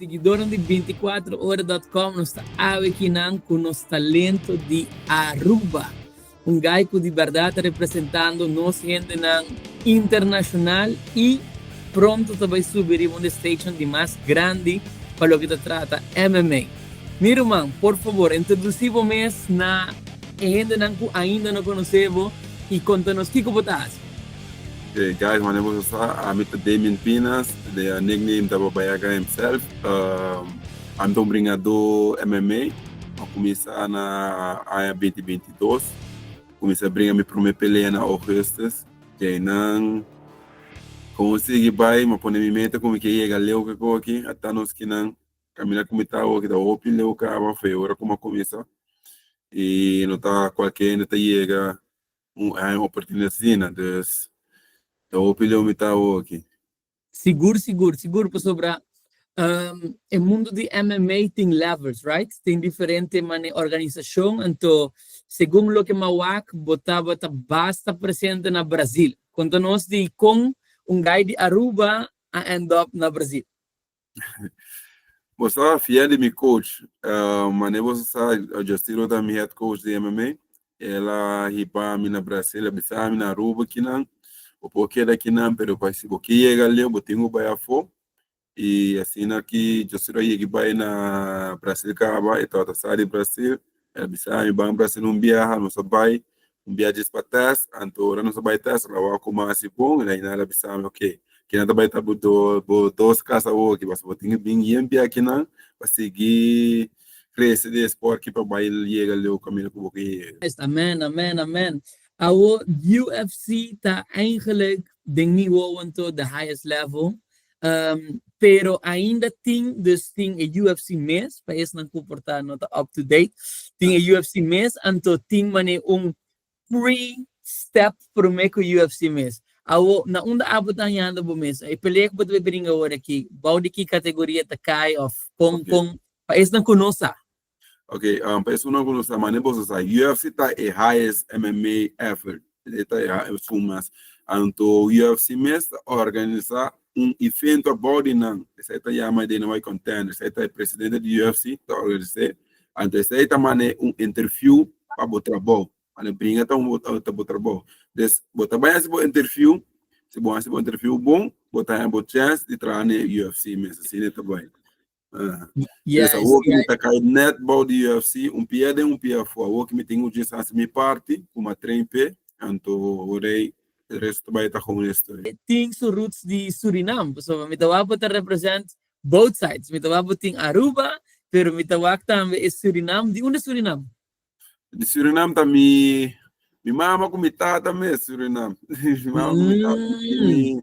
Siguidornan di 24ora.com, nos ta awe akinan ku nos talento di Aruba. Un guy ku di bèrdat ta representando nos hendenan internashonal i pronto ta bai subi riba un di station di mas grandi pa loke ta trata MMA. Mi ruman, por fabor introdusí bo mes na e hendenan ku ainda no konosé bo i konta nos kiko bo ta hasi. Hey guys, manera boso sa, ami ta Damian Pinas, de nickname ta Baba Yaga himself. Ami ta un bringadó MMA, a kuminsá na aña 2022, kuminsá bringa mi promé pelea na augustus. Djeinan kon sigui bai, mi a pone mi meta ku mi ke yega leu ke koki, ata nos kinan kaminda ku mi ta awo ta hopi leu kaba, for e ora ku mi a kuminsá i no ta kualke hende ta yega un haña un oportunidad asina, dus ta hopi leu mi ta awoki. Sigur, sigur, sigur, pasobra e mundo di MMA tin levels, right? Tin diferente mane organisacion, anto segun loke m'a wak bo tabata basta presente na Brazil. Conta nos di con un guy di Aruba a end up na Brazil. Bo sa fiel di mi coach. Mane boso sa, Justino ta mi head coach di MMA. El a hiba mi na Brasil, a bisa mi na Aruba kinan. Bo por keda kinan, pero pa si bo ke yega leu, bo tin ku bai afó. I asina ki Justino a yega bai na Brasil kaba, e tabata sa di Brasil. El a bisa mi ban Brasil un biaha, nos a bai un biaha djis pa test, anto ora nos a bai test el a wak ku mas i bon, el a el a bisa mi ok, kinan ta bai ta bo bo dos kas awoki, pasobra bo tin ku bin yen bia kinan pa sigui krese den e sport ki pa bai yega leu kaminda ku bo ke yega. Amen, amen, amen. Awo UFC ta eigenlijk den mi wowo anto the highest level. Pero ainda tin, dus tin e UFC mes, pa esnan ku por ta no ta up to date, tin e UFC mes, anto tin mane un pre-step promé ku UFC mes. Awo, na unda abo ta hañando bo mes? E pelea ku bo ta bai bringa awor aki, bou di ki kategoria ta kai òf kon, kon, pa esnan ku no sa. Ok, pa esnan ku no sa, mane boso sa, UFC ta e highest MMA ever. E ta e esun mas. Anto UFC mes ta organisa un evento abou di nan. Esei ta yama Dana White Contender. Esei ta e presidente di UFC ta organis'é. Anto esei ta mane un interview pa bo trabou. Mane bringa ta un ta bo trabou. Des bo ta bai hasi bo interview, si bo hasi bo interview bon, bo ta haña bo chance di traha na e UFC mes. Asina e ta bai. Yes, awor ki mi ta kai net bou di UFC, un pia den, un pia afó. Awor ki mi tin ku djis hasi mi parti, ku mi a train p'e, anto ora ei e resto bai ta gewoon historia. Tin su roots di Surinam, pasobra mi ta wak bo ta represent both sides. Mi ta wak bo tin Aruba, pero mi ta wak tambe e Surinam. Di unda Surinam? Di Surinam ta mi mi mama ku mi tata mes Surinam. Mi mama ku mi tata. Mi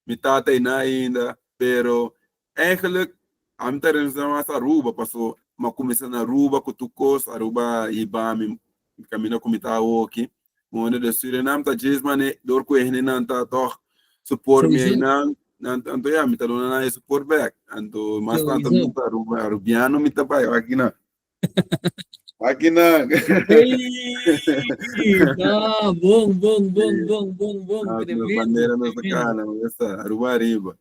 mi tata einan ainda, pero eigenlijk ami ta representa mas Aruba paso mi a kuminsá na Aruba ku tur kos, Aruba hiba mi kaminda ku mi ta awoki. Mondo di Surinam ta djis mane dor ku e hendenan ta tòg support mi einan, anto ya mi ta duna nan e support bèk. Anto mas tantu mi ta Aruba, Arubiano mi ta bai aki nan. Máquina. Ey, no, bon, bon, bon, bon, bon, bon, Ah, tremendo. Bandera no tremendo. kana, esta, Aruba arriba.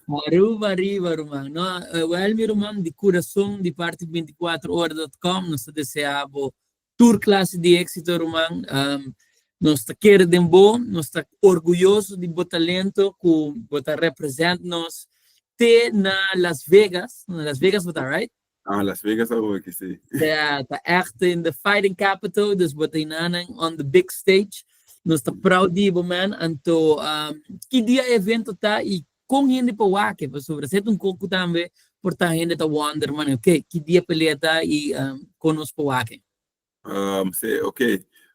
Aruba arriba, ruman. No, wel, mi ruman, di corazón, di parti 24ora.com, nos ta desea bo tur clase di éxito, ruman. Nos ta kere den bo, nos ta orguyoso di bo talento, ku bo ta represent nos te na Las Vegas. Na Las Vegas bo ta, right? Ah, Las Vegas awor ki si. Ja, ta echt in the fighting capital, dus bo ta inanan on the big stage. Nos ta proud di bo, man. Anto, ki dia e evento ta i kon hende por wak e? Pasobra si ta un koko tambe por ta hende ta wonder, man, ok, ki dia pelea ta i kon nos por wak e? Si, ok.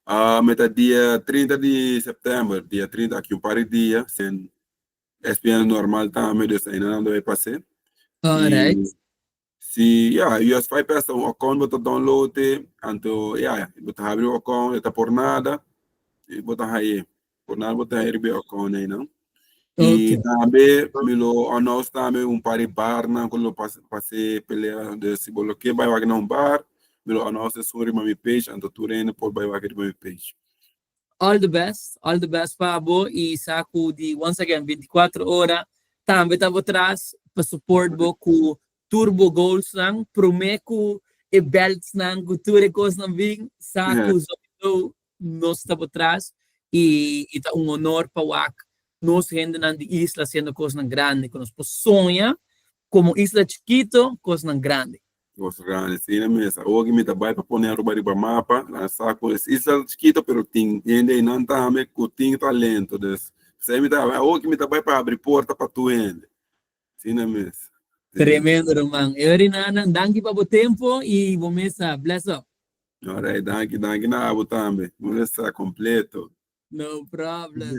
E ta dia 30 di september, dia 30, aki un par di dia, sin ESPN normal tambe, dus ainda nan debe pas'é. Alright. Si, ya, US Fight Pass ta un account bo ta download e, anto ya, bo ta habri un account, e ta por nada, i bo ta haye. Por nada bo ta haye riba e account einan. I tambe mi lo announce tambe un par di barnan ku lo pase pelea, dus si bo lo ke bai wak na un bar, mi lo announce esun riba mi page, anto tur hende por bai wak riba mi page. All the best, all the best pa bo i sa ku di once again 24 ora tambe ta bo tras pa support bo ku. Tur bo goals nan, prome ku e belts nan, ku tur e kos nan bin, sa ku sowieso nos ta por tras i ta un honor pa wak nos hendenan di isla hasiendo kosnan grandi, ku nos por soña komo isla chikito kosnan grandi. Kos grandi, asina mes. Awor mi ta bai pa pone Aruba riba mapa, nan sa ku es isla chikito, pero tin hende einan tambe ku tin talento. Dus, p'esei mi ta, awor mi ta bai pa habri porta pa tur hende. Asina mes. Tremendo, ruman. Eri Nana, danki pa bo tempo i bo mesa. Bless up. Alright, danki, danki na abo tambe. Bo mesa kompleto. No problem.